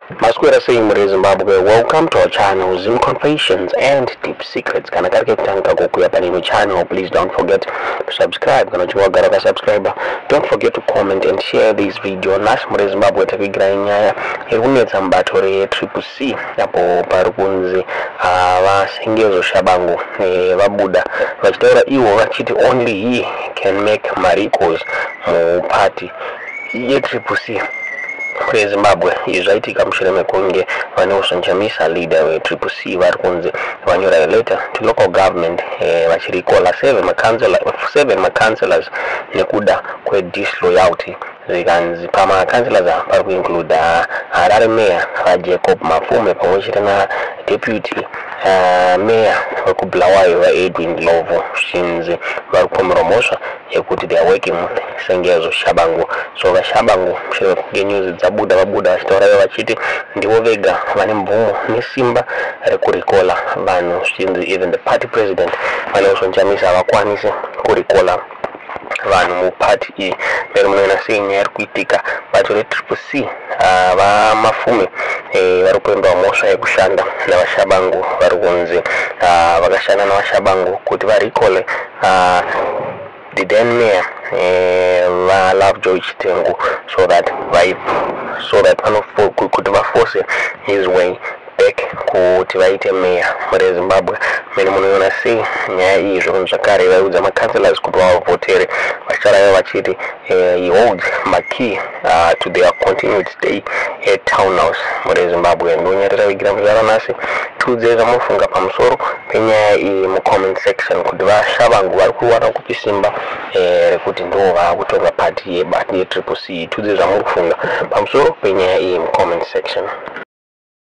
Maswera sei muri Zimbabwe? Welcome to our channel, Zim Confessions and Deep Secrets. Kana kari kekutanga kukuya pane ino channel, please don't forget to subscribe. Kana uchinge wagara wakasubscribe, don't forget to comment and share this video. Nhasi muri Zimbabwe takuigirai nyaya iri kunetsa mubato reTriple C, apo pari kunzi VaSengezo Shabangu vabuda vachitaura ivo vachiti only he can make marecalls muparty yeTriple C reZimbabwe. Izvi zvaitika mushure mekunge VaNelson Chamisa, leader weTriple C, vari kunzi vanyora letter to local government vachirecalla seven macouncillors nekuda kwedisloyalty. Zvikanzi pamacouncillors ava pari kuincluda Harare mayor VaJacob Mafume pamwe chete nadeputy mayor wekuBulawayo VaEdwin Ndlovu, zvichinzi vari kupomerwa mhosva yekuti they are working with Sengezo Shabangu. So VaShabangu, mushure mekunge news dzabuda, vabuda vachitaura ivo vachiti ndivo vega vane mvumo nesimba rekurecalla vanhu, zvichinzi even the party president VaNelson Chamisa havakwanisi kurecalla vanhu mupati iyi. Mberi munoona sei nyaya iri kuitika bato reTriple C? VaMafume vari kupomerwa mhosva yekushanda naVaShabangu. Vari kunzi vakashanda naVaShabangu kuti varecall the then mayor VaLovejoy Chitengu so that kuti vaforce his way back kuti vaite meya mureZimbabwe. Mene munoiona sei nyaya iyi? Zvokunzi zvakare vaiudza macouncillors kuti vavavhotere, vachitaura ivo vachiti he holds makey to their continued stay at Town House. MureZimbabwe, ndonyarira vigira muzvara nhasi. Tiudzei zvamufunga pamusoro penyaya iyi mucomment section, kuti VaShabangu vari kuwana kupi simba rekuti ndo vaakutonga pati yeTriple C. Tiudzei zvamuri kufunga pamusoro penyaya iyi mucomment section.